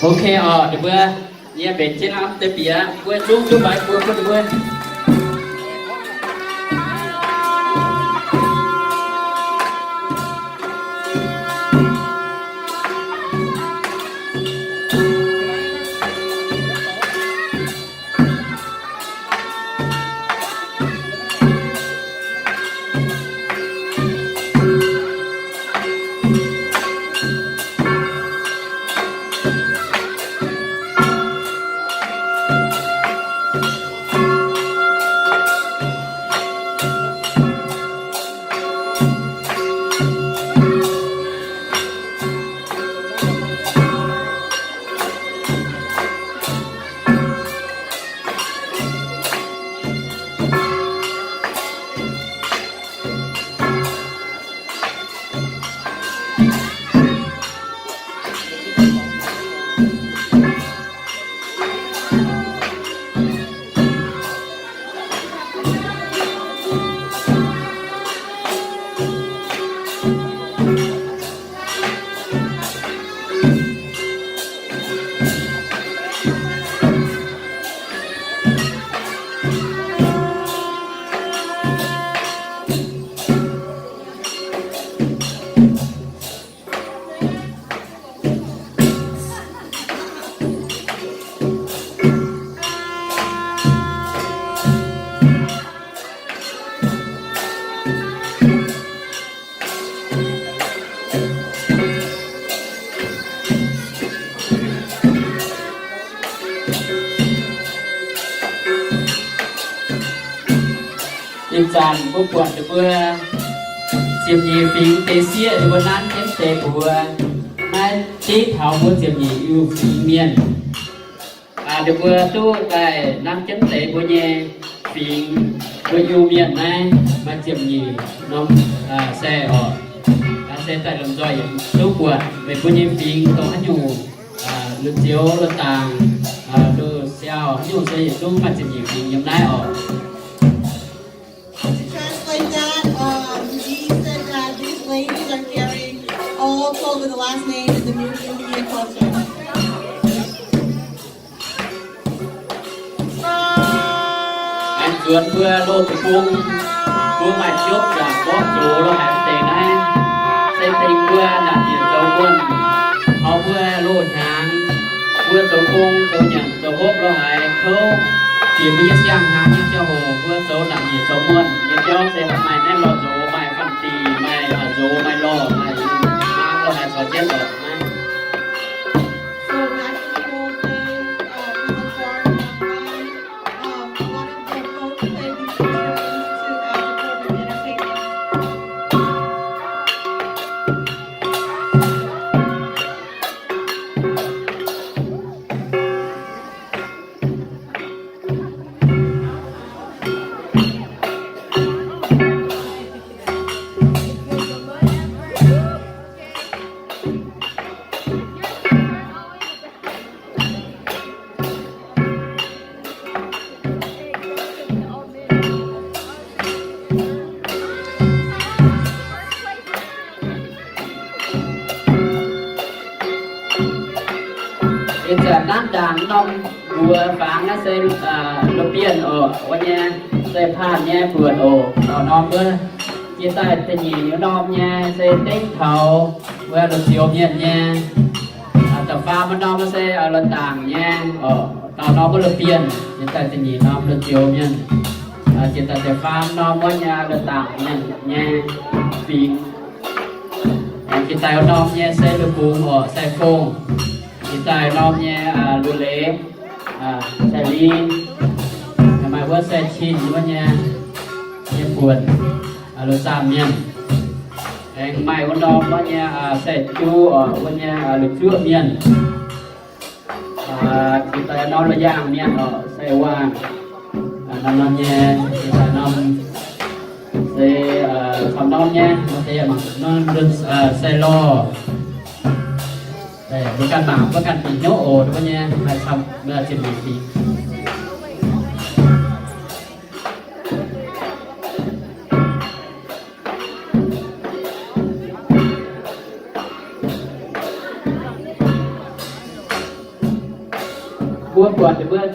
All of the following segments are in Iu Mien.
Ok oc, ninh mbuo nyei mbenc jienv lamh deix bieqc, mbuo zungv duqv mbaix mbuo bun ninh mbuo. Ih zanc mbuo buatc ninh mbuo ziepc nyeic fingx deix sieqv ninh mbuo nanv jienv deix mbuox. Naaiv div taux mbuo ziepc nyeic Iu-Mienh. Ninh mbuo duqv daaih nanv jienv deix mbuo nyei fingx, mbuo Iu-Mienh naaiv maaih ziepc nyeic norm se oc. Se daaih lomh nzoih yietc zungv buatc meih mbuo nyei fingx dongh haaix nyungc, lungh zioux, lungh zaangc, lungh siaauh, haaix nyungc se yietc zungv maaih ziepc nyeic fingx yiem naaiv oc. To translate that, um, he said that these ladies are carrying all twelve of the last name in the new Indian culture. Aengx nzuonx mbuo loz deic-bung, mbuo maaih ziouv zaangc gorngv zoux lorz haic deix naaiv, se dingc mbuo naanc nyieqc zoux muonh, taux mbuo loz hnyangx, mbuo zoux gong, zoux nyanc, zoux hopv lorz haic kouv, bieqc mbuo nyei siang-hnyangx nyei ziangh hoc, mbuo zoux naanc nyieqc zoux muonh nyei jauv se maaih naaiv lorh nzox, maaih fanh dih, maaih nzox, maaih lorh, maaih hnaangx lorz haic caux jienv oc. So back in the old days, uh, we were growing up, and, um, a lot of the folks played these instruments to, as a form of entertainment. Ih zanc nanv ndaangc norm mbuox fangx naaiv se la'bienh oc, wuov nyei se paanh nyei buonc oc. Taux norm wuov jiex daaih da'nyeic norm nyei se dengv taux wuov la'zioux mienh nyei. Da'faam norm se la'daangc nyei oc. Taux norm wuov la'bienh jiex daaih da'nyeic norm la'zioux mienh. Jiex daaih da'faam norm wuov nyei la'daangc mienh nyei fingx. Jiex daaih norm nyei se lui-bungx oc, sai-fong. Jiex daaih norm nyei lui-leiz, sai-lin. Maaih wuov sai-cin wuov nyei, nyei buonc, lui-zaanh mienh. Aengx maaih wuov norm wuov nyei sai-juv oc, wuov nyei lui-zuoqv mienh. Jiex daaih norm la'yaangh mienh oc, sai-waangh. Norm-norm nyei, jiex daaih norm se camv norm nyei, norm sai-lorh. Mbuo ganh mangc, mbuo ganh bieqc hnyouv oc, wuov nyei maaih camv, maaih ziepc nyeic fingx.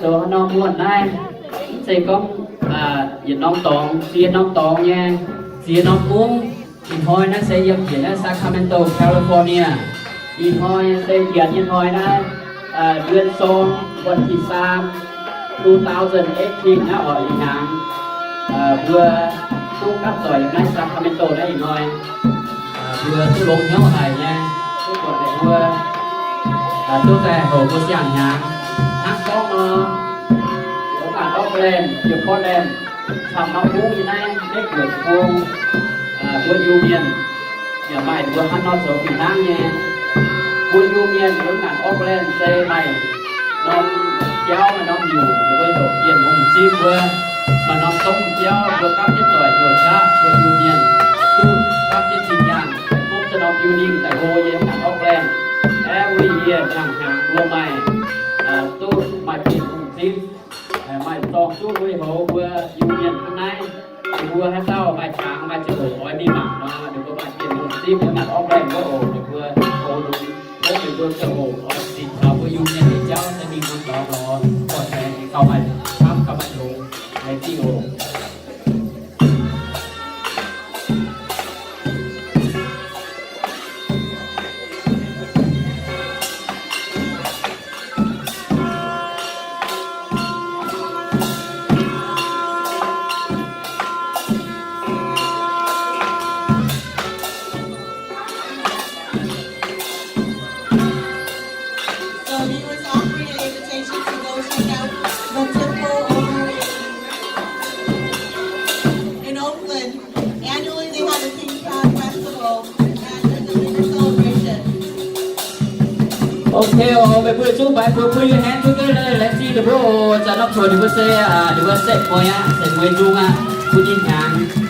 Zoux haaix norm muonh naaiv, mv zeiz gorngv yietc norm dorngx ziex norm dorngx nyei, ziex norm mungv. Ih hnoi naaiv se yiem njiec naaiv Sacramento, California. Ih hnoi se njiec nyei hnoi naaiv, เดือนสอง วันที่สาม two thousand eighteen naaiv oc, ih hnyangx mbuo duqv gapv doic yiem naaiv Sacramento naaiv ih hnoi. Mbuo duqv longx hnyouv haic nyei, duqv buatc ninh mbuo duqv daaih houc mbuo siang-hnyangx. Hnangv gorngv nor, mbuo mangc Oakland, yiem Portland, camv norm mungv nyei naaiv, maiv buatc bung, mbuo Iu-Mienh yaac maaih mbuo hnangv nor zoux fih hnangv nyei. Mbuo Iu-Mienh mbuo mangc Oakland se maaih norm jauv, maaih norm nyungc, mbuo heuc Bienh Hungh Zipv wuov, maaih norm domh jauv, mbuo gapv jienv doic njoux qaqv, mbuo Iu-Mienh duqv gapv jienv zinh nyaanh, mbuo daaih norm building daaih hlo nyei mangc Oakland. Every year, hnyangx-hnyangx mbuo maaih, duqv maaih Bienh Hungh Zipv, maaih zorng zuqv lui-houx mbuo Iu-Mienh hnangv naaiv. Ninh mbuo haaix dauh maaih qangx maaih ziangh hoc oix mingh mangc nor, ninh mbuo maaih Bienh Hungh Zipv mbuo mangc Oakland wuov oc, ninh mbuo goux lunx, tov ninh mbuo ziangh hoc oix zipc taux mbuo Iu-Mienh nyei jauv se mingh norm dorngx lorz, dorh tengx ninh gauh maaih camv gauh maaih longx, laengz zingh oc. So he was offering an invitation to go check out the temple over in, in Oakland. Annually, they have a King's Crown Festival and a Lunar Celebration. Ok oc, meih mbuo zungv mbaix mbuo pui yie hengx duqv duqv laengz zingh ninh mbuo oc. Zanc norm zuoqc ninh mbuo se, ninh mbuo setv mueiz aqv, setv mueiz nzung aqv, bun ninh hnyangx.